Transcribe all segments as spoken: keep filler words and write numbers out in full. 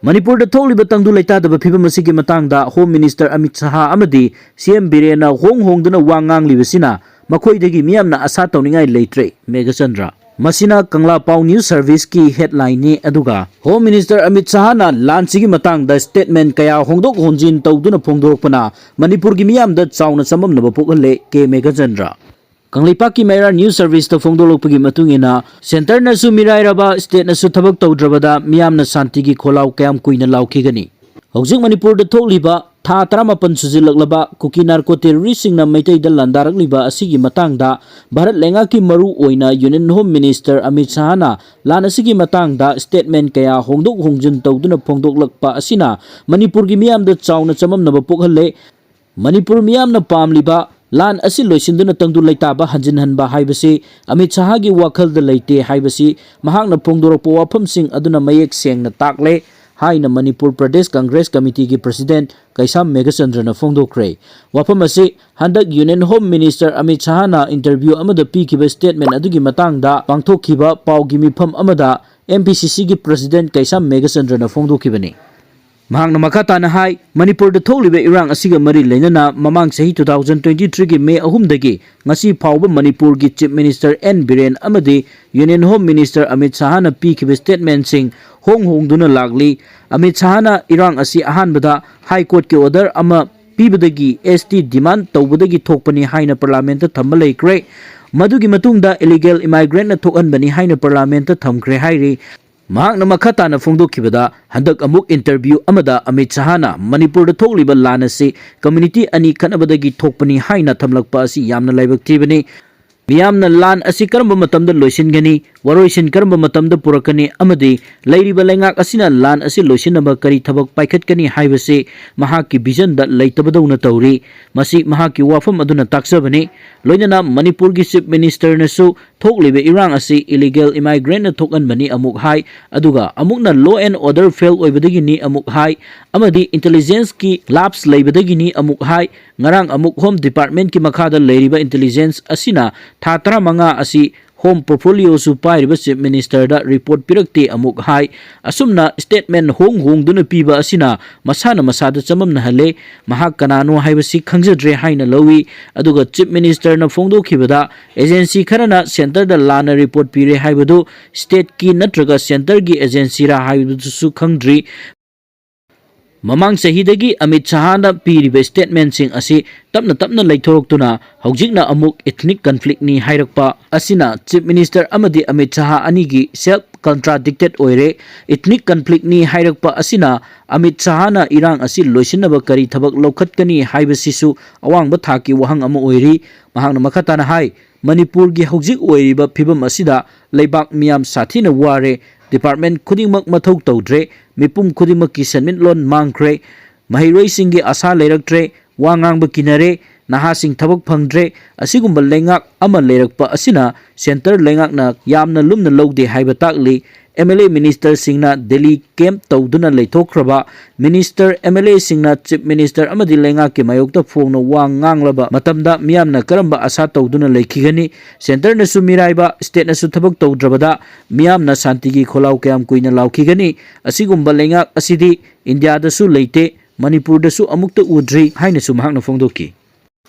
ꯃꯅꯤꯄꯨꯔꯗ ꯊꯣꯛꯂꯤꯕ ꯇꯪꯗꯨ ꯂꯩꯇꯥꯗꯕ ꯐꯤꯕꯝ ꯑꯁꯤꯒꯤ ꯃꯇꯥꯡꯗ ꯍꯣꯝ ꯃꯤꯅꯤꯁꯇꯔ ꯑꯃꯤꯠ ꯁꯍꯥ ꯑꯃꯗꯤ ꯁꯤ ꯑꯦꯝ ꯕꯤꯔꯦꯟꯅ ꯍꯣꯡ ꯍꯣꯡꯗꯨꯅ ꯋꯥ ꯉꯥꯡꯂꯤꯕꯁꯤꯅ ꯃꯈꯣꯏꯗꯒꯤ ꯃꯤꯌꯥꯝꯅ ꯑꯁꯥ ꯇꯧꯅꯤꯡꯉꯥꯏ ꯂꯩꯇ꯭ꯔꯦ꯫ ꯃꯦꯘꯆꯟꯗ꯭ꯔ꯫ ꯃꯁꯤꯅ ꯀꯪꯂꯥ ꯄꯥꯎ ꯅ꯭ꯌꯨꯁ ꯁꯔꯚꯤꯁꯀꯤ ꯍꯦꯗꯂꯥꯏꯟꯅꯤ꯫ ꯑꯗꯨꯒ ꯍꯣꯝ ꯃꯤꯅꯤꯁꯇꯔ ꯑꯃꯤꯠ ꯁꯍꯥꯅ ꯂꯥꯟꯁꯤꯒꯤ ꯃꯇꯥꯡꯗ ꯁ꯭ꯇꯦꯠꯃꯦꯟ ꯀꯌꯥ ꯍꯣꯡꯗꯣꯛ ꯍꯣꯟꯖꯤꯟ ꯇꯧꯗꯨꯅ ꯐꯣꯡꯗꯣꯔꯛꯄꯅ ꯃꯅꯤꯄꯨꯔꯒꯤ ꯃꯤꯌꯥꯝꯗ ꯆꯥꯎꯅ ꯆꯃꯝꯅꯕ ꯄꯣꯛꯍꯜꯂꯦ꯫ ꯀꯦ ꯃꯦꯘꯆꯟꯗ꯭ꯔ꯫ ꯀꯪꯂꯩꯄꯥꯛꯀꯤ ꯃꯩꯔꯥ ꯅ꯭ꯌꯨꯁ ꯁꯔꯚꯤꯁꯇ ꯐꯣꯡꯗꯣꯛꯂꯛꯄꯒꯤ ꯃꯇꯨꯡ ꯏꯟꯅ, ꯁꯦꯟꯇꯔꯅꯁꯨ ꯃꯤꯔꯥꯏꯔꯕ, ꯁ꯭ꯇꯦꯠꯅꯁꯨ ꯊꯕꯛ ꯇꯧꯗ꯭ꯔꯕꯗ ꯃꯤꯌꯥꯝꯅ ꯁꯥꯟꯇꯤꯒꯤ ꯈꯣꯜꯂꯥꯎ ꯀꯌꯥꯝ ꯀꯨꯏꯅ ꯂꯥꯎꯈꯤꯒꯅꯤ? ꯍꯧꯖꯤꯛ ꯃꯅꯤꯄꯨꯔꯗ ꯊꯣꯛꯂꯤꯕ ꯊꯥ ꯇꯔꯥꯃꯥꯄꯟ ꯁꯨꯖꯤꯜꯂꯛꯂꯕ ꯀꯨꯀꯤ ꯅꯥꯔꯀꯣ ꯇꯦꯔꯣꯔꯤꯁꯁꯤꯡꯅ ꯃꯩꯇꯩꯗ ꯂꯥꯟꯗꯥꯔꯛꯂꯤꯕ ꯑꯁꯤꯒꯤ ꯃꯇꯥꯡꯗ ꯚꯥꯔꯠ ꯂꯩꯉꯥꯛꯀꯤ ꯃꯔꯨ ꯑꯣꯏꯅ ꯌꯨꯅꯤꯌꯟ ꯍꯣꯝ ꯃꯤꯅꯤꯁꯇꯔ ꯑꯃꯤꯠ ꯁꯍꯥꯅ ꯂꯥꯟ ꯑꯁꯤꯒꯤ ꯃꯇꯥꯡꯗ ꯁ꯭ꯇꯦꯠꯃꯦꯟ ꯀꯌꯥ ꯍꯣꯡꯗꯣꯛ ꯍꯣꯡꯖꯤꯟ ꯇꯧꯗꯨꯅ ꯐꯣꯡꯗꯣꯛꯂꯛꯄ ꯑꯁꯤꯅ ꯃꯅꯤꯄꯨꯔꯒꯤ ꯃꯤꯌꯥꯝꯗ ꯆꯥꯎꯅ ꯆꯃꯝꯅꯕ ꯄꯣꯛꯍꯜꯂꯦ꯫ ꯃꯅꯤꯄꯨꯔ ꯃꯤꯌꯥꯝꯅ ꯄꯥꯝꯂꯤꯕ ꯂꯥꯟ ꯑꯁꯤ ꯂꯣꯏꯁꯤꯟꯗꯨꯅ ꯇꯪꯗꯨ ꯂꯩꯇꯥꯕ ꯍꯟꯖꯤꯟꯍꯟꯕ ꯍꯥꯏꯕꯁꯤ ꯑꯃꯤꯠ ꯁꯍꯥꯒꯤ ꯋꯥꯈꯜꯗ ꯂꯩꯇꯦ ꯍꯥꯏꯕꯁꯤ ꯃꯍꯥꯛꯅ ꯐꯣꯡꯗꯣꯔꯛꯄ ꯋꯥꯐꯝꯁꯤꯡ ꯑꯗꯨꯅ ꯃꯌꯦꯛ ꯁꯦꯡꯅ ꯇꯥꯛꯂꯦ ꯍꯥꯏꯅ ꯃꯅꯤꯄꯨꯔ ꯄ꯭ꯔꯗꯦꯁ ꯀꯪꯒ꯭ꯔꯦꯁ ꯀꯃꯤꯇꯤꯒꯤ ꯄ꯭ꯔꯁꯤꯗꯦꯟꯠ ꯀꯩꯁꯥꯝ ꯃꯦꯘꯆꯟꯗ꯭ꯔꯅ ꯐꯣꯡꯗꯣꯛꯈ꯭ꯔꯦ꯫ ꯋꯥꯐꯝ ꯑꯁꯤ ꯍꯟꯗꯛ ꯌꯨꯅꯤꯌꯟ ꯍꯣꯝ ꯃꯤꯅꯤꯁꯇꯔ ꯑꯃꯤꯠ ꯁꯍꯥꯅ ꯏꯟꯇꯔꯚ꯭ꯌꯨ ꯑꯃꯗ ꯄꯤꯈꯤꯕ ꯁ꯭ꯇꯦꯠꯃꯦꯟ ꯑꯗꯨꯒꯤ ꯃꯇꯥꯡꯗ ꯄꯥꯡꯊꯣꯛꯈꯤꯕ ꯄꯥꯎꯒꯤ ꯃꯤꯐꯝ ꯑꯃꯗ ꯑꯦꯝ ꯄꯤ ꯁꯤ ꯁꯤꯒꯤ ꯄ꯭ꯔꯁꯤꯗꯦꯟꯠ ꯀꯩꯁꯥꯝ ꯃꯦꯘꯆꯟꯗ꯭ꯔꯅ ꯐꯣꯡꯗꯣꯛꯈꯤꯕꯅꯤ꯫ ꯃꯍꯥꯛꯅ ꯃꯈꯥ ꯇꯥꯅ ꯍꯥꯏ, ꯃꯅꯤꯄꯨꯔꯗ ꯊꯣꯛꯂꯤꯕ ꯏꯔꯥꯡ ꯑꯁꯤꯒ ꯃꯔꯤ ꯂꯩꯅꯅ ꯃꯃꯥꯡ ꯆꯍꯤ two thousand twenty threeꯒꯤ ꯃꯦ ꯑꯍꯨꯝꯗꯒꯤ ꯉꯁꯤ ꯐꯥꯎꯕ ꯃꯅꯤꯄꯨꯔꯒꯤ ꯆꯤꯐ ꯃꯤꯅꯤꯁꯇꯔ ꯑꯦꯟ ꯕꯤꯔꯦꯟ ꯑꯃꯗꯤ ꯌꯨꯅꯤꯌꯟ ꯍꯣꯝ ꯃꯤꯅꯤꯁꯇꯔ ꯑꯃꯤꯠ ꯁꯍꯥꯅ ꯄꯤꯈꯤꯕ ꯁ꯭ꯇꯦꯠꯃꯦꯟꯁꯤꯡ ꯍꯣꯡ ꯍꯣꯡꯗꯨꯅ ꯂꯥꯛꯂꯤ꯫ ꯑꯃꯤꯠ ꯁꯍꯥꯅ ꯏꯔꯥꯡ ꯑꯁꯤ ꯑꯍꯥꯟꯕꯗ ꯍꯥꯏ ꯀꯣꯔꯠꯀꯤ ꯑꯣꯔꯗꯔ ꯑꯃ ꯄꯤꯕꯗꯒꯤ ꯑꯦꯁ ꯇꯤ ꯗꯤꯃꯥꯟ ꯇꯧꯕꯗꯒꯤ ꯊꯣꯛꯄꯅꯤ ꯍꯥꯏꯅ ꯄꯥꯔꯂꯥꯃꯦꯟꯠꯇ ꯊꯝꯕ ꯂꯩꯈ꯭ꯔꯦ꯫ ꯃꯗꯨꯒꯤ ꯃꯇꯨꯡꯗ ꯏꯂꯤꯒꯦꯜ ꯏꯃꯥꯏꯒ꯭ꯔꯦꯟꯠꯅ ꯊꯣꯛꯍꯟꯕꯅꯤ ꯍꯥꯏꯅ ꯄꯥꯔꯂꯥꯃꯦꯟꯠꯇ ꯊꯝꯈ꯭ꯔꯦ ꯍꯥꯏꯔꯤ꯫ ꯃꯍꯥꯛꯅ ꯃꯈꯥ ꯇꯥꯅ ꯐꯣꯡꯗꯣꯛꯈꯤꯕꯗ, ꯍꯟꯗꯛ ꯑꯃꯨꯛ ꯏꯟꯇꯔꯚ꯭ꯌꯨ ꯑꯃꯗ ꯑꯃꯤꯠ ꯁꯍꯥꯅ ꯃꯅꯤꯄꯨꯔꯗ ꯊꯣꯛꯂꯤꯕ ꯂꯥꯟ ꯑꯁꯤ ꯀꯝꯃ꯭ꯌꯨꯅꯤꯇꯤ ꯑꯅꯤ ꯈꯠꯅꯕꯗꯒꯤ ꯊꯣꯛꯄꯅꯤ ꯍꯥꯏꯅ ꯊꯝꯂꯛꯄ ꯑꯁꯤ ꯌꯥꯝꯅ ꯂꯥꯏꯕꯛ ꯊꯤꯕꯅꯤ꯫ ꯃꯤꯌꯥꯝꯅ ꯂꯥꯟ ꯑꯁꯤ ꯀꯔꯝꯕ ꯃꯇꯝꯗ ꯂꯣꯏꯁꯤꯟꯒꯅꯤ, ꯋꯥꯔꯣꯏꯁꯤꯟ ꯀꯔꯝꯕ ꯃꯇꯝꯗ ꯄꯨꯔꯛꯀꯅꯤ ꯑꯃꯗꯤ ꯂꯩꯔꯤꯕ ꯂꯩꯉꯥꯛ ꯑꯁꯤꯅ ꯂꯥꯟ ꯑꯁꯤ ꯂꯣꯏꯁꯤꯟꯅꯕ ꯀꯔꯤ ꯊꯕꯛ ꯄꯥꯏꯈꯠꯀꯅꯤ ꯍꯥꯏꯕꯁꯤ ꯃꯍꯥꯛꯀꯤ ꯚꯤꯖꯟꯗ ꯂꯩꯇꯕꯗꯧꯅ ꯇꯧꯔꯤ꯫ ꯃꯁꯤ ꯃꯍꯥꯛꯀꯤ ꯋꯥꯐꯝ ꯑꯗꯨꯅ ꯇꯥꯛꯆꯕꯅꯤ꯫ ꯂꯣꯏꯅꯅ ꯃꯅꯤꯄꯨꯔꯒꯤ ꯆꯤꯐ ꯃꯤꯅꯤꯁꯇꯔꯅꯁꯨ ꯊꯣꯛꯂꯤꯕ ꯏꯔꯥꯡ ꯑꯁꯤ ꯏꯂꯤꯒꯦꯜ ꯏꯃꯥꯏꯒ꯭ꯔꯦꯟꯠꯅ ꯊꯣꯛꯍꯟꯕꯅꯤ ꯑꯃꯨꯛ ꯍꯥꯏ, ꯑꯗꯨꯒ ꯑꯃꯨꯛꯅ law and order fail ꯑꯣꯏꯕꯗꯒꯤꯅꯤ ꯑꯃꯨꯛ ꯍꯥꯏ, ꯑꯃꯗꯤ intelligenceꯀꯤ lapse ꯂꯩꯕꯗꯒꯤꯅꯤ ꯑꯃꯨꯛ ꯍꯥꯏ꯫ ꯉꯔꯥꯡ ꯑꯃꯨꯛ ꯍꯣꯝ ꯗꯤꯄꯥꯔꯠꯃꯦꯟꯠꯀꯤ ꯃꯈꯥꯗ ꯂꯩꯔꯤꯕ ꯏꯟꯇꯦꯂꯤꯖꯦꯟꯁ ꯑꯁꯤꯅ ꯊꯥ ꯇꯔꯥꯃꯉꯥ ꯑꯁꯤ Home portfolioꯁꯨ ꯄꯥꯏꯔꯤꯕ Chief Ministerꯗ report ꯄꯤꯔꯛꯇꯦ ꯑꯃꯨꯛ ꯍꯥꯏ꯫ ꯑꯁꯨꯝꯅ statement ꯍꯣꯡ ꯍꯣꯡꯗꯨꯅ ꯄꯤꯕ ꯑꯁꯤꯅ ꯃꯁꯥꯅ ꯃꯁꯥꯗ ꯆꯃꯝꯅꯍꯜꯂꯦ꯫ ꯃꯍꯥꯛ ꯀꯅꯥꯅꯣ ꯍꯥꯏꯕꯁꯤ ꯈꯪꯖꯗ꯭ꯔꯦ ꯍꯥꯏꯅ ꯂꯧꯏ꯫ ꯑꯗꯨꯒ Chief Ministerꯅ ꯐꯣꯡꯗꯣꯛꯈꯤꯕꯗ agency ꯈꯔꯅ centreꯗ ꯂꯥꯟꯅ report ꯄꯤꯔꯦ ꯍꯥꯏꯕꯗꯨ stateꯀꯤ ꯅꯠꯇ꯭ꯔꯒ centreꯒꯤ agencyꯔꯥ ꯍꯥꯏꯕꯗꯨꯁꯨ ꯈꯪꯗ꯭ꯔꯤ꯫ ꯃꯃꯥꯡ ꯆꯍꯤꯗꯒꯤ ꯑꯃꯤꯠ ꯁꯍꯥꯅ ꯄꯤꯔꯤꯕ statementꯁꯤꯡ ꯑꯁꯤ ꯇꯞꯅ ꯇꯞꯅ ꯂꯩꯊꯣꯔꯛꯇꯨꯅ ꯍꯧꯖꯤꯛꯅ ꯑꯃꯨꯛ ethnic conflictꯅꯤ ꯍꯥꯏꯔꯛꯄ ꯑꯁꯤꯅ Chief Minister ꯑꯃꯗꯤ ꯑꯃꯤꯠ ꯁꯍꯥ ꯑꯅꯤꯒꯤ self contradicted ꯑꯣꯏꯔꯦ꯫ Ethnic conflictꯅꯤ ꯍꯥꯏꯔꯛꯄ ꯑꯁꯤꯅ ꯑꯃꯤꯠ ꯁꯍꯥꯅ ꯏꯔꯥꯡ ꯑꯁꯤ ꯂꯣꯏꯁꯤꯟꯅꯕ ꯀꯔꯤ ꯊꯕꯛ ꯂꯧꯈꯠꯀꯅꯤ ꯍꯥꯏꯕꯁꯤꯁꯨ ꯑꯋꯥꯡꯕ ꯊꯥꯛꯀꯤ ꯋꯥꯍꯪ ꯑꯃ ꯑꯣꯏꯔꯤ꯫ ꯃꯍꯥꯛꯅ ꯃꯈꯥ ꯇꯥꯅ ꯍꯥꯏ, ꯃꯅꯤꯄꯨꯔꯒꯤ ꯍꯧꯖꯤꯛ ꯑꯣꯏꯔꯤꯕ ꯐꯤꯕꯝ ꯑꯁꯤꯗ ꯂꯩꯕꯥꯛ ꯃꯤꯌꯥꯝ ꯁꯥꯊꯤꯅ ꯋꯥꯔꯦ꯫ Department ꯈꯨꯗꯤꯡꯃꯛ ꯃꯊꯧ ꯇꯧꯗ꯭ꯔꯦ꯫ ꯃꯤꯄꯨꯝ ꯈꯨꯗꯤꯡꯃꯛꯀꯤ ꯁꯦꯟꯃꯤꯠꯂꯣꯟ ꯃꯥꯡꯈ꯭ꯔꯦ꯫ ꯃꯍꯩꯔꯣꯏꯁꯤꯡꯒꯤ ꯑꯁꯥ ꯂꯩꯔꯛꯇ꯭ꯔꯦ꯫ ꯋꯥ ꯉꯥꯡꯕ ꯀꯤꯅꯔꯦ꯫ ꯅꯍꯥꯁꯤꯡ ꯊꯕꯛ ꯐꯪꯗ꯭ꯔꯦ꯫ ꯑꯁꯤꯒꯨꯝꯕ ꯂꯩꯉꯥꯛ ꯑꯃ ꯂꯩꯔꯛꯄ ꯑꯁꯤꯅ centre ꯂꯩꯉꯥꯛꯅ ꯌꯥꯝꯅ ꯂꯨꯝꯅ ꯂꯧꯗꯦ ꯍꯥꯏꯕ ꯇꯥꯛꯂꯤ꯫ MLA ministerꯁꯤꯡꯅ Delhi camp ꯇꯧꯗꯨꯅ ꯂꯩꯊꯣꯛꯈ꯭ꯔꯕ꯫ Minister, MLAꯁꯤꯡꯅ Chief Minister ꯑꯃꯗꯤ ꯂꯩꯉꯥꯛꯀꯤ ꯃꯥꯌꯣꯛꯇ ꯐꯣꯡꯅ ꯋꯥ ꯉꯥꯡꯂꯕ ꯃꯇꯝꯗ ꯃꯤꯌꯥꯝꯅ ꯀꯔꯝꯕ ꯑꯁꯥ ꯇꯧꯗꯨꯅ ꯂꯩꯈꯤꯒꯅꯤ? Centreꯅꯁꯨ ꯃꯤꯔꯥꯏꯕ, stateꯅꯁꯨ ꯊꯕꯛ ꯇꯧꯗ꯭ꯔꯕꯗ ꯃꯤꯌꯥꯝꯅ ꯁꯥꯟꯇꯤꯒꯤ ꯈꯣꯜꯂꯥꯎ ꯀꯌꯥꯝ ꯀꯨꯏꯅ ꯂꯥꯎꯈꯤꯒꯅꯤ? ꯑꯁꯤꯒꯨꯝꯕ ꯂꯩꯉꯥꯛ ꯑꯁꯤꯗꯤ ꯏꯟꯗꯤꯌꯥꯗꯁꯨ ꯂꯩꯇꯦ, ꯃꯅꯤꯄꯨꯔꯗꯁꯨ ꯑꯃꯨꯛꯇ ꯎꯗ꯭ꯔꯤ ꯍꯥꯏꯅꯁꯨ ꯃꯍꯥꯛꯅ ꯐꯣꯡꯗꯣꯛꯈꯤ꯫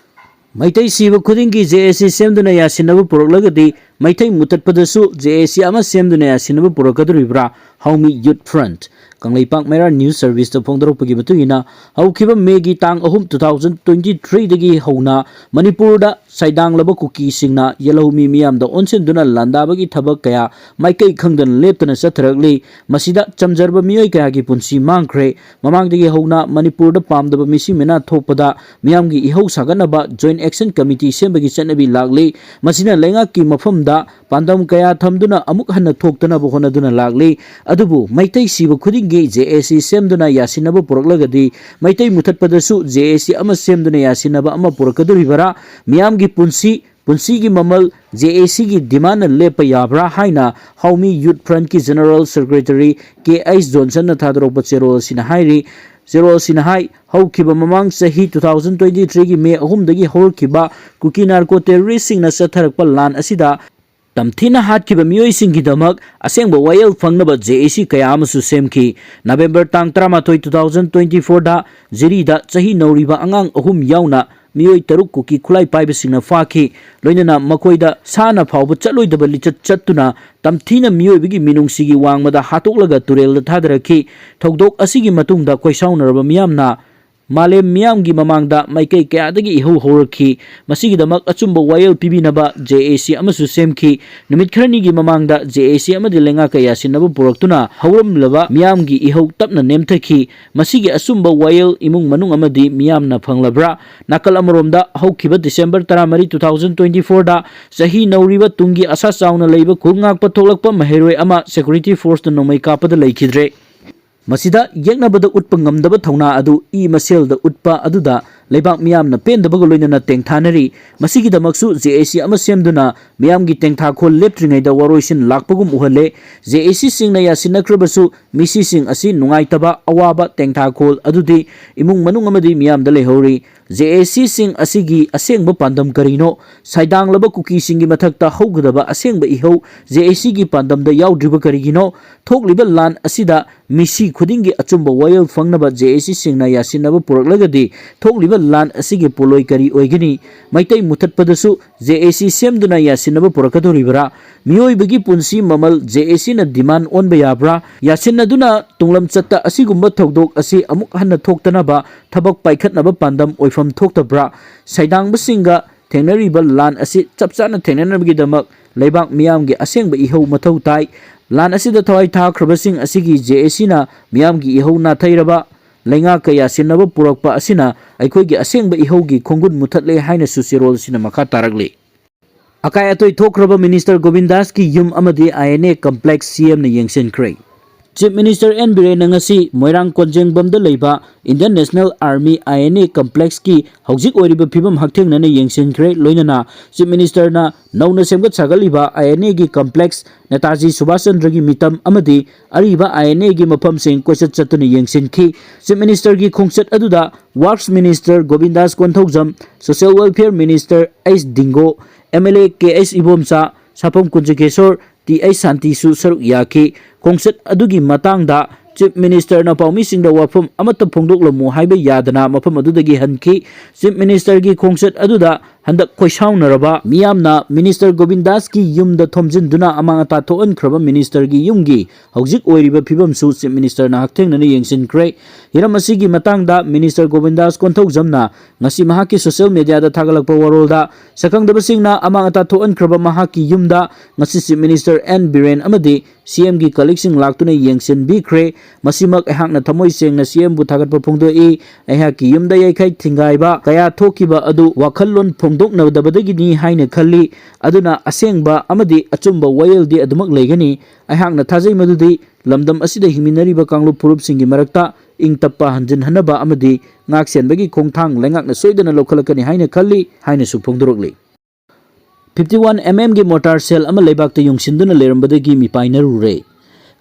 ꯃꯩꯇꯩ ꯁꯤꯕ ꯈꯨꯗꯤꯡꯒꯤ JAC ꯁꯦꯝꯗꯨꯅ ꯌꯥꯁꯤꯟꯅꯕ ꯄꯨꯔꯛꯂꯒꯗꯤ ꯃꯩꯇꯩ ꯃꯨꯊꯠꯄꯗꯁꯨ JAC ꯑꯃ ꯁꯦꯝꯗꯨꯅ ꯌꯥꯁꯤꯟꯅꯕ ꯄꯨꯔꯛꯀꯗꯧꯔꯤꯕ꯭ꯔꯥ? ꯍꯥꯎꯃꯤ Youth Front꯫ ꯀꯪꯂꯩꯄꯥꯛ ꯃꯩꯔꯥ News Serviceꯇ ꯐꯣꯡꯗꯣꯔꯛꯄꯒꯤ ꯃꯇꯨꯡ ꯏꯟꯅ, ꯍꯧꯈꯤꯕ Mayꯒꯤ ꯇꯥꯡ ꯑꯍꯨꯝ, two thousand twenty threeꯗꯒꯤ ꯍꯧꯅ ꯃꯅꯤꯄꯨꯔꯗ ꯁꯩꯗꯥꯡꯂꯕ ꯀꯨꯀꯤꯁꯤꯡꯅ ꯌꯦꯜꯍꯧꯃꯤ ꯃꯤꯌꯥꯝꯗ ꯑꯣꯟꯁꯤꯟꯗꯨꯅ ꯂꯥꯟꯗꯥꯕꯒꯤ ꯊꯕꯛ ꯀꯌꯥ ꯃꯥꯏꯀꯩ ꯈꯪꯗꯅ ꯂꯦꯞꯇꯅ ꯆꯠꯊꯔꯛꯂꯤ꯫ ꯃꯁꯤꯗ ꯆꯝꯖꯔꯕ ꯃꯤꯑꯣꯏ ꯀꯌꯥꯒꯤ ꯄꯨꯟꯁꯤ ꯃꯥꯡꯈ꯭ꯔꯦ꯫ ꯃꯃꯥꯡꯗꯒꯤ ꯍꯧꯅ ꯃꯅꯤꯄꯨꯔꯗ ꯄꯥꯝꯗꯕ ꯃꯤꯁꯤ ꯃꯤꯅꯥ ꯊꯣꯛꯄꯗ ꯃꯤꯌꯥꯝꯒꯤ ꯏꯍꯧ ꯁꯥꯒꯠꯅꯕ Joint Action Committee ꯁꯦꯝꯕꯒꯤ ꯆꯠꯅꯕꯤ ꯂꯥꯛꯂꯤ꯫ ꯃꯁꯤꯅ ꯂꯩꯉꯥꯛꯀꯤ ꯃꯐꯝꯗ ꯄꯥꯟꯗꯝ ꯀꯌꯥ ꯊꯝꯗꯨꯅ ꯑꯃꯨꯛ ꯍꯟꯅ ꯊꯣꯛꯇꯅꯕ ꯍꯣꯠꯅꯗꯨꯅ ꯂꯥꯛꯂꯤ꯫ ꯑꯗꯨꯕꯨ ꯃꯩꯇꯩ ꯁꯤꯕ ꯈꯨꯗꯤꯡꯒꯤ JAC ꯁꯦꯝꯗꯨꯅ ꯌꯥꯁꯤꯟꯅꯕ ꯄꯨꯔꯛꯂꯒꯗꯤ, ꯃꯩꯇꯩ ꯃꯨꯊꯠꯄꯗꯁꯨ JAC ꯑꯃ ꯁꯦꯝꯗꯨꯅ ꯌꯥꯁꯤꯟꯅꯕ ꯑꯃ ꯄꯨꯔꯛꯀꯗꯧꯔꯤꯕꯔꯥ? ꯃꯤꯌꯥꯝꯒꯤ ꯄꯨꯟꯁꯤ, ꯄꯨꯟꯁꯤꯒꯤ ꯃꯃꯜ JACꯒꯤ demandꯅ ꯂꯦꯞꯄ ꯌꯥꯕ꯭ꯔꯥ ꯍꯥꯏꯅ ꯍꯥꯎꯃꯤ Youth Frontꯀꯤ General Secretary K H Johnsonꯅ ꯊꯥꯗꯣꯔꯛꯄ ꯆꯦꯔꯣꯜ ꯑꯁꯤꯅ ꯍꯥꯏꯔꯤ꯫ ꯆꯦꯔꯣꯜ ꯑꯁꯤꯅ ꯍꯥꯏ, ꯍꯧꯈꯤꯕ ꯃꯃꯥꯡ ꯆꯍꯤ two thousand twenty threeꯒꯤ May ꯑꯍꯨꯝꯗꯒꯤ ꯍꯧꯔꯛꯈꯤꯕ ꯀꯨꯀꯤ narco terroristꯁꯤꯡꯅ ꯆꯠꯊꯔꯛꯄ ꯂꯥꯟ ꯑꯁꯤꯗ ꯇꯝꯊꯤꯅ ꯍꯥꯠꯈꯤꯕ ꯃꯤꯑꯣꯏꯁꯤꯡꯒꯤꯗꯃꯛ ꯑꯁꯦꯡꯕ ꯋꯥꯌꯦꯜ ꯐꯪꯅꯕ ꯖꯦ ꯑꯦ ꯁꯤ ꯀꯌꯥ ꯑꯃꯁꯨ ꯁꯦꯝꯈꯤ꯫ ꯅꯕꯦꯝꯕꯔ ꯇꯥꯡ ꯇꯔꯥꯃꯥꯊꯣꯏ, two thousand twenty fourꯗ ꯖꯤꯔꯤꯗ ꯆꯍꯤ ꯅꯧꯔꯤꯕ ꯑꯉꯥꯡ ꯑꯍꯨꯝ ꯌꯥꯎꯅ ꯃꯤꯑꯣꯏ ꯇꯔꯨꯛ ꯀꯨꯀꯤ ꯈꯨꯠꯂꯥꯏ ꯄꯥꯏꯕꯁꯤꯡꯅ ꯐꯥꯈꯤ꯫ ꯂꯣꯏꯅꯅ ꯃꯈꯣꯏꯗ ꯁꯥꯅ ꯐꯥꯎꯕ ꯆꯠꯂꯣꯏꯗꯕ ꯂꯤꯆꯠ ꯆꯠꯇꯨꯅ ꯇꯝꯊꯤꯅ ꯃꯤꯑꯣꯏꯕꯒꯤ ꯃꯤꯅꯨꯡꯁꯤꯒꯤ ꯋꯥꯡꯃꯗ ꯍꯥꯠꯇꯣꯛꯂꯒ ꯇꯨꯔꯦꯜꯗ ꯊꯥꯗꯔꯛꯈꯤ꯫ ꯊꯧꯗꯣꯛ ꯑꯁꯤꯒꯤ ꯃꯇꯨꯡꯗ ꯈꯣꯏꯁꯥꯎꯅꯔꯕ ꯃꯤꯌꯥꯝꯅ ꯃꯥꯂꯦꯝ ꯃꯤꯌꯥꯝꯒꯤ ꯃꯃꯥꯡꯗ ꯃꯥꯏꯀꯩ ꯀꯌꯥꯗꯒꯤ ꯏꯍꯧ ꯍꯧꯔꯛꯈꯤ꯫ ꯃꯁꯤꯒꯤꯗꯃꯛ ꯑꯆꯨꯝꯕ ꯋꯥꯌꯦꯜ ꯄꯤꯕꯤꯅꯕ ꯖꯦ ꯑꯦ ꯁꯤ ꯑꯃꯁꯨ ꯁꯦꯝꯈꯤ꯫ ꯅꯨꯃꯤꯠ ꯈꯔꯅꯤꯒꯤ ꯃꯃꯥꯡꯗ ꯖꯦ ꯑꯦ ꯁꯤ ꯑꯃꯗꯤ ꯂꯩꯉꯥꯛꯀ ꯌꯥꯁꯤꯟꯅꯕ ꯄꯨꯔꯛꯇꯨꯅ ꯍꯧꯔꯝꯂꯕ ꯃꯤꯌꯥꯝꯒꯤ ꯏꯍꯧ ꯇꯞꯅ ꯅꯦꯝꯊꯈꯤ꯫ ꯃꯁꯤꯒꯤ ꯑꯆꯨꯝꯕ ꯋꯥꯌꯦꯜ ꯏꯃꯨꯡ ꯃꯅꯨꯡ ꯑꯃꯗꯤ ꯃꯤꯌꯥꯝꯅ ꯐꯪꯂꯕ꯭ꯔꯥ? ꯅꯥꯀꯜ ꯑꯃꯔꯣꯝꯗ ꯍꯧꯈꯤꯕ ꯗꯤꯁꯦꯝꯕꯔ ꯇꯔꯥꯃꯔꯤ, two thousand twenty fourꯗ ꯆꯍꯤ ꯅꯧꯔꯤꯕ ꯇꯨꯡꯒꯤ ꯑꯁꯥ ꯆꯥꯎꯅ ꯂꯩꯕ ꯈꯨꯜ ꯉꯥꯛꯄ ꯊꯣꯛꯂꯛꯄ ꯃꯍꯩꯔꯣꯏ ꯑꯃ ꯁꯦꯀ꯭ꯌꯨꯔꯤꯇꯤ ꯐꯣꯔꯁꯅ ꯅꯣꯡꯃꯩ ꯀꯥꯞꯄꯗ ꯂꯩꯈꯤꯗ꯭ꯔꯦ꯫ ꯃꯁꯤꯗ ꯌꯦꯛꯅꯕꯗ ꯎꯠꯄ ꯉꯝꯗꯕ ꯊꯧꯅꯥ ꯑꯗꯨ ꯏ ꯃꯁꯦꯜꯗ ꯎꯠꯄ ꯑꯗꯨꯗ ꯂꯩꯕꯥꯛ ꯃꯤꯌꯥꯝꯅ ꯄꯦꯟꯗꯕꯒ ꯂꯣꯏꯅꯅ ꯇꯦꯡꯊꯥꯅꯔꯤ꯫ ꯃꯁꯤꯒꯤꯗꯃꯛꯁꯨ ꯖꯦ ꯑꯦ ꯁꯤ ꯑꯃ ꯁꯦꯝꯗꯨꯅ ꯃꯤꯌꯥꯝꯒꯤ ꯇꯦꯡꯊꯥꯈꯣꯜ ꯂꯦꯞꯇ꯭ꯔꯤꯉꯩꯗ ꯋꯥꯔꯣꯏꯁꯤꯟ ꯂꯥꯛꯄꯒꯨꯝ ꯎꯍꯜꯂꯦ꯫ ꯖꯦ ꯑꯦ ꯁꯤꯁꯤꯡꯅ ꯌꯥꯁꯤꯟꯅꯈ꯭ꯔꯕꯁꯨ ꯃꯤꯁꯤꯁꯤꯡ ꯑꯁꯤ ꯅꯨꯡꯉꯥꯏꯇꯕ, ꯑꯋꯥꯕ, ꯇꯦꯡꯊꯥꯈꯣꯜ ꯑꯗꯨꯗꯤ ꯏꯃꯨꯡ ꯃꯅꯨꯡ ꯑꯃꯗꯤ ꯃꯤꯌꯥꯝꯗ ꯂꯩꯍꯧꯔꯤ꯫ ꯖꯦ ꯑꯦ ꯁꯤꯁꯤꯡ ꯑꯁꯤꯒꯤ ꯑꯁꯦꯡꯕ ꯄꯥꯟꯗꯝ ꯀꯔꯤꯅꯣ? ꯁꯥꯏꯗꯥꯡꯂꯕ ꯀꯨꯀꯤꯁꯤꯡꯒꯤ ꯃꯊꯛꯇ ꯍꯧꯒꯗꯕ ꯑꯁꯦꯡꯕ ꯏꯍꯧ ꯖꯦ ꯑꯦ ꯁꯤꯒꯤ ꯄꯥꯟꯗꯝꯗ ꯌꯥꯎꯗ꯭ꯔꯤꯕ ꯀꯔꯤꯒꯤꯅꯣ? ꯊꯣꯛꯂꯤꯕ ꯂꯥꯟ ꯑꯁꯤꯗ ꯃꯤꯁꯤ ꯈꯨꯗꯤꯡꯒꯤ ꯑꯆꯨꯝꯕ ꯋꯥꯌꯦꯜ ꯐꯪꯅꯕ ꯖꯦ ꯑꯦ ꯁꯤꯁꯤꯡꯅ ꯌꯥꯁꯤꯟꯅꯕ ꯄꯨꯔꯛꯂꯒꯗꯤ ꯊꯣꯛꯂꯤꯕ ꯂꯥꯟ ꯑꯁꯤꯒꯤ ꯄꯣꯠꯂꯣꯏ ꯀꯔꯤ ꯑꯣꯏꯒꯅꯤ? ꯃꯩꯇꯩ ꯃꯨꯊꯠꯄꯗꯁꯨ ꯖꯦ ꯑꯦ ꯁꯤ ꯁꯦꯝꯗꯨꯅ ꯌꯥꯁꯤꯟꯅꯕ ꯄꯨꯔꯛꯀꯗꯧꯔꯤꯕ꯭ꯔꯥ? ꯃꯤꯑꯣꯏꯕꯒꯤ ꯄꯨꯟꯁꯤ ꯃꯃꯜ ꯖꯦ ꯑꯦ ꯁꯤꯅ ꯗꯤꯃꯥꯟ ꯑꯣꯟꯕ ꯌꯥꯕ꯭ꯔꯥ? ꯌꯥꯁꯤꯟꯅꯗꯨꯅ ꯇꯨꯡꯂꯝꯆꯠꯇ ꯑꯁꯤꯒꯨꯝꯕ ꯊꯧꯗꯣꯛ ꯑꯁꯤ ꯑꯃꯨꯛ ꯍꯟꯅ ꯊꯣꯛꯇꯅꯕ ꯊꯕꯛ ꯄꯥꯏꯈꯠꯅꯕ ꯄꯥꯟꯗꯝ ꯑꯣꯏꯐꯝ ꯊꯣꯛꯇꯕ꯭ꯔꯥ? ꯁꯩꯗꯥꯡꯕꯁꯤꯡꯒ ꯊꯦꯡꯅꯔꯤꯕ ꯂꯥꯟ ꯑꯁꯤ ꯆꯞ ꯆꯥꯅ ꯊꯦꯡꯅꯅꯕꯒꯤꯗꯃꯛ ꯂꯩꯕꯥꯛ ꯃꯤꯌꯥꯝꯒꯤ ꯑꯁꯦꯡꯕ ꯏꯍꯧ ꯃꯊꯧ ꯇꯥꯏ꯫ ꯂꯥꯟ ꯑꯁꯤꯗ ꯊꯋꯥꯏ ꯊꯥꯈ꯭ꯔꯕꯁꯤꯡ ꯑꯁꯤꯒꯤ ꯖꯦ ꯑꯦ ꯁꯤꯅ ꯃꯤꯌꯥꯝꯒꯤ ꯏꯍꯧ ꯅꯥꯊꯩꯔꯕ ꯂꯩꯉꯥꯛꯀ ꯌꯥꯁꯤꯟꯅꯕ ꯄꯨꯔꯛꯄ ꯑꯁꯤꯅ ꯑꯩꯈꯣꯏꯒꯤ ꯑꯁꯦꯡꯕ ꯏꯍꯧꯒꯤ ꯈꯣꯡꯒꯨꯟ ꯃꯨꯊꯠꯂꯦ ꯍꯥꯏꯅꯁꯨ ꯆꯦꯔꯣꯜꯁꯤꯅ ꯃꯈꯥ ꯇꯥꯔꯛꯂꯤ꯫ ꯑꯀꯥꯏ ꯑꯇꯣꯏ ꯊꯣꯛꯈ꯭ꯔꯕ ꯃꯤꯅꯤꯁꯇꯔ ꯒꯣꯕꯤꯟꯗꯥꯁꯀꯤ ꯌꯨꯝ ꯑꯃꯗꯤ ꯑꯥꯏ ꯑꯦꯟ ꯑꯦ ꯀꯝꯄ꯭ꯂꯦꯛꯁ ꯁꯤ ꯑꯦꯝꯅ ꯌꯦꯡꯁꯤꯟꯈ꯭ꯔꯦ꯫ ꯆꯤꯐ ꯃꯤꯅꯤꯁꯇꯔ ꯑꯦꯟ ꯕꯤꯔꯦꯟꯅ ꯉꯁꯤ ꯃꯣꯏꯔꯥꯡ ꯀꯣꯟꯖꯦꯡꯕꯝꯗ ꯂꯩꯕ Indian national army, I N A ꯀꯝꯄ꯭ꯂꯦꯛꯁꯀꯤ ꯍꯧꯖꯤꯛ ꯑꯣꯏꯔꯤꯕ ꯐꯤꯕꯝ ꯍꯛꯊꯦꯡꯅꯅ ꯌꯦꯡꯁꯤꯟꯈ꯭ꯔꯦ꯫ ꯂꯣꯏꯅꯅ ꯆꯤꯐ ꯃꯤꯅꯤꯁꯇꯔꯅ ꯅꯧꯅ ꯁꯦꯝꯒꯠ ꯁꯥꯒꯠꯂꯤꯕ ꯑꯥꯏ ꯑꯦꯟ ꯑꯦꯒꯤ ꯀꯝꯄ꯭ꯂꯦꯛꯁ, ꯅꯦꯇꯥꯖꯤ ꯁꯨꯚꯥꯁ ꯆꯟꯗ꯭ꯔꯒꯤ ꯃꯤꯇꯝ ꯑꯃꯗꯤ ꯑꯔꯤꯕ ꯑꯥꯏ ꯑꯦꯟ ꯑꯦꯒꯤ ꯃꯐꯝꯁꯤꯡ ꯀꯣꯏꯆꯠ ꯆꯠꯇꯨꯅ ꯌꯦꯡꯁꯤꯟꯈꯤ꯫ ꯆꯤꯐ ꯃꯤꯅꯤꯁꯇꯔꯒꯤ ꯈꯣꯡꯆꯠ ꯑꯗꯨꯗ works minister Gobindas Konthoujam, social welfare minister H Dingo, M L A K H Ibomcha, Sapam Kunjakesor, T H ꯁꯥꯟꯇꯤꯁꯨ ꯁꯔꯨꯛ ꯌꯥꯈꯤ꯫ ꯈꯣꯡꯆꯠ ꯑꯗꯨꯒꯤ ꯃꯇꯥꯡꯗ Chief Minister ꯅ ꯄꯥꯎꯃꯤꯁꯤꯡꯗ ꯋꯥꯐꯝ ꯑꯃꯠꯇ ꯐꯣꯡꯗꯣꯛꯂꯝꯃꯨ ꯍꯥꯏꯕ ꯌꯥꯗꯅ ꯃꯐꯝ ꯑꯗꯨꯗꯒꯤ ꯍꯟꯈꯤ꯫ Chief Minister ꯒꯤ ꯈꯣꯡꯆꯠ ꯑꯗꯨꯗ ꯍꯟꯗꯛ ꯈꯣꯏꯁꯥꯎꯅꯔꯕ ꯃꯤꯌꯥꯝꯅ Minister ꯒꯣꯕꯤꯟꯗꯥꯁꯀꯤ ꯌꯨꯝꯗ ꯊꯣꯝꯖꯤꯟꯗꯨꯅ ꯑꯃꯥꯡ ꯑꯇꯥ ꯊꯣꯛꯍꯟꯈ꯭ꯔꯕ Minister ꯒꯤ ꯌꯨꯝꯒꯤ ꯍꯧꯖꯤꯛ ꯑꯣꯏꯔꯤꯕ ꯐꯤꯕꯝꯁꯨ Chief Minister ꯅ ꯍꯛꯊꯦꯡꯅꯅ ꯌꯦꯡꯁꯤꯟꯈ꯭ꯔꯦ꯫ ꯍꯤꯔꯝ ꯑꯁꯤꯒꯤ ꯃꯇꯥꯡꯗ Minister ꯒꯣꯕꯤꯟꯗꯥꯁ ꯀꯣꯟꯊꯧꯖꯝꯅ ꯉꯁꯤ ꯃꯍꯥꯛꯀꯤ social media ꯗ ꯊꯥꯒꯠꯂꯛꯄ ꯋꯥꯔꯣꯜꯗ, ꯁꯛꯈꯪꯗꯕꯁꯤꯡꯅ ꯑꯃꯥꯡ ꯑꯇꯥ ꯊꯣꯛꯍꯟꯈ꯭ꯔꯕ ꯃꯍꯥꯛꯀꯤ ꯌꯨꯝꯗ ꯉꯁꯤ Chief Minister ꯑꯦꯟ ꯕꯤꯔꯦꯟ ꯑꯃꯗꯤ ꯁꯤ ꯑꯦꯝ ꯒꯤ colleague ꯁꯤꯡ ꯂꯥꯛꯇꯨꯅ ꯌꯦꯡꯁꯤꯟꯕꯤꯈ꯭ꯔꯦ꯫ ꯃꯁꯤꯃꯛ ꯑꯩꯍꯥꯛꯅ ꯊꯃꯣꯏ ꯁꯦꯡꯅ ꯁꯤ ꯑꯦꯝ ꯕꯨ ꯊꯥꯒꯠꯄ ꯐꯣꯡꯗꯣꯛꯏ꯫ ꯑꯩꯍꯥꯛꯀꯤ ꯌꯨꯝꯗ ꯌꯩꯈꯥꯏ ꯊꯤꯡꯒꯥꯏꯕ ꯀꯌꯥ ꯊꯣꯛꯈꯤꯕ ꯑꯗꯨ ꯋꯥꯈꯜꯂꯣꯟ ꯐꯣꯡꯗꯣꯛꯅꯗꯕꯗꯒꯤꯅꯤ ꯍꯥꯏꯅ ꯈꯜꯂꯤ꯫ ꯑꯗꯨꯅ ꯑꯁꯦꯡꯕ ꯑꯃꯗꯤ ꯑꯆꯨꯝꯕ ꯋꯥꯌꯦꯜꯗꯤ ꯑꯗꯨꯃꯛ ꯂꯩꯒꯅꯤ꯫ ꯑꯩꯍꯥꯛꯅ ꯊꯥꯖꯩ ꯃꯗꯨꯗꯤ ꯂꯝꯗꯝ ꯑꯁꯤꯗ ꯍꯤꯡꯃꯤꯟꯅꯔꯤꯕ ꯀꯥꯡꯂꯨꯞ ꯐꯨꯔꯨꯞꯁꯤꯡꯒꯤ ꯃꯔꯛꯇ ꯏꯪ ꯇꯞꯄ ꯍꯟꯖꯤꯟꯍꯟꯅꯕ ꯑꯃꯗꯤ ꯉꯥꯛ ꯁꯦꯟꯕꯒꯤ ꯈꯣꯡꯊꯥꯡ ꯂꯩꯉꯥꯛꯅ ꯁꯣꯏꯗꯅ ꯂꯧꯈꯠꯂꯛꯀꯅꯤ ꯍꯥꯏꯅ ꯈꯜꯂꯤ ꯍꯥꯏꯅꯁꯨ ꯐꯣꯡꯗꯣꯔꯛꯂꯤ꯫ Fifty one M M ꯒꯤ mortar shell ꯑꯃ ꯂꯩꯕꯥꯛꯇ ꯌꯨꯡꯁꯤꯟꯗꯨꯅ ꯂꯩꯔꯝꯕꯗꯒꯤ ꯃꯤꯄꯥꯏꯅꯔꯨꯔꯦ꯫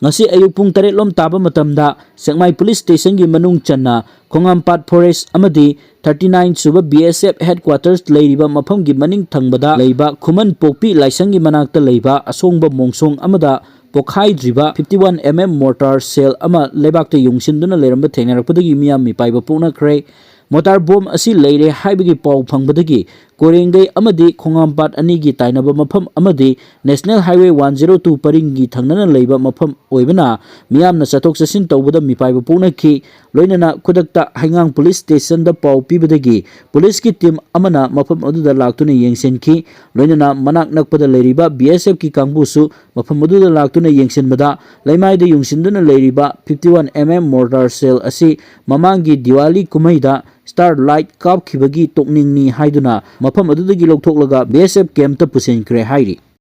ꯉꯁꯤ ꯑꯌꯨꯛ ꯄꯨꯡ ꯇꯔꯦꯠ ꯂꯣꯝ ꯇꯥꯕ ꯃꯇꯝꯗ ꯁꯦꯛꯃꯥꯏ police station ꯒꯤ ꯃꯅꯨꯡ ꯆꯟꯅ ꯈꯣꯡꯉꯥꯝꯄꯥꯠ forest ꯑꯃꯗꯤ thirty nine ꯁꯨꯕ B S F headquarters ꯂꯩꯔꯤꯕ ꯃꯐꯝꯒꯤ ꯃꯅꯤꯡ ꯊꯪꯕꯗ ꯂꯩꯕ ꯈꯨꯃꯟ ꯄꯣꯛꯄꯤ ꯂꯥꯏꯁꯪꯒꯤ ꯃꯅꯥꯛꯇ ꯂꯩꯕ ꯑꯁꯣꯡꯕ ꯃꯣꯡꯁꯣꯡ ꯑꯃꯗ ꯄꯣꯈꯥꯏꯗ꯭ꯔꯤꯕ fifty one M M mortar shell ꯑꯃ ꯂꯩꯕꯥꯛꯇ ꯌꯨꯡꯁꯤꯟꯗꯨꯅ ꯂꯩꯔꯝꯕ ꯊꯦꯡꯅꯔꯛꯄꯗꯒꯤ ꯃꯤꯌꯥꯝ ꯃꯤꯄꯥꯏꯕ ꯄꯣꯛꯅꯈ꯭ꯔꯦ꯫ Mortar bomb ꯑꯁꯤ ꯂꯩꯔꯦ ꯍꯥꯏꯕꯒꯤ ꯄꯥꯎ ꯐꯪꯕꯗꯒꯤ ꯀꯣꯏꯔꯦꯡꯒꯩ ꯑꯃꯗꯤ ꯈꯣꯡꯉꯥꯝꯄꯥꯠ ꯑꯅꯤꯒꯤ ꯇꯥꯏꯅꯕ ꯃꯐꯝ ꯑꯃꯗꯤ National Highway one zero two ꯄꯔꯤꯡꯒꯤ ꯊꯪꯅꯅ ꯂꯩꯕ ꯃꯐꯝ ꯑꯣꯏꯕꯅ ꯃꯤꯌꯥꯝꯅ ꯆꯠꯊꯣꯛ ꯆꯠꯁꯤꯟ ꯇꯧꯕꯗ ꯃꯤꯄꯥꯏꯕ ꯄꯣꯛꯅꯈꯤ꯫ ꯂꯣꯏꯅꯅ ꯈꯨꯗꯛꯇ ꯍꯩꯉꯥꯡ police station ꯗ ꯄꯥꯎ ꯄꯤꯕꯗꯒꯤ police ꯀꯤ team ꯑꯃꯅ ꯃꯐꯝ ꯑꯗꯨꯗ ꯂꯥꯛꯇꯨꯅ ꯌꯦꯡꯁꯤꯟꯈꯤ꯫ ꯂꯣꯏꯅꯅ ꯃꯅꯥꯛ ꯅꯛꯄꯗ ꯂꯩꯔꯤꯕ B S F ꯀꯤ ꯀꯥꯡꯕꯨꯁꯨ ꯃꯐꯝ ꯑꯗꯨꯗ ꯂꯥꯛꯇꯨꯅ ꯌꯦꯡꯁꯤꯟꯕꯗ ꯂꯩꯃꯥꯏꯗ ꯌꯨꯡꯁꯤꯟꯗꯨꯅ ꯂꯩꯔꯤꯕ fifty one M M mortar shell ꯑꯁꯤ ꯃꯃꯥꯡꯒꯤ ꯗꯤꯋꯥꯂꯤ ꯀꯨꯝꯍꯩꯗ star light ꯀꯥꯞꯈꯤꯕꯒꯤ ꯇꯣꯛꯅꯤꯡꯅꯤ ꯍꯥꯏꯗꯨꯅ ꯃꯐꯝ ꯑꯗꯨꯗꯒꯤ ꯂꯧꯊꯣꯛꯂꯒ B S F camp ꯇ ꯄꯨꯁꯤꯟꯈ꯭ꯔꯦ ꯍꯥꯏꯔꯤ꯫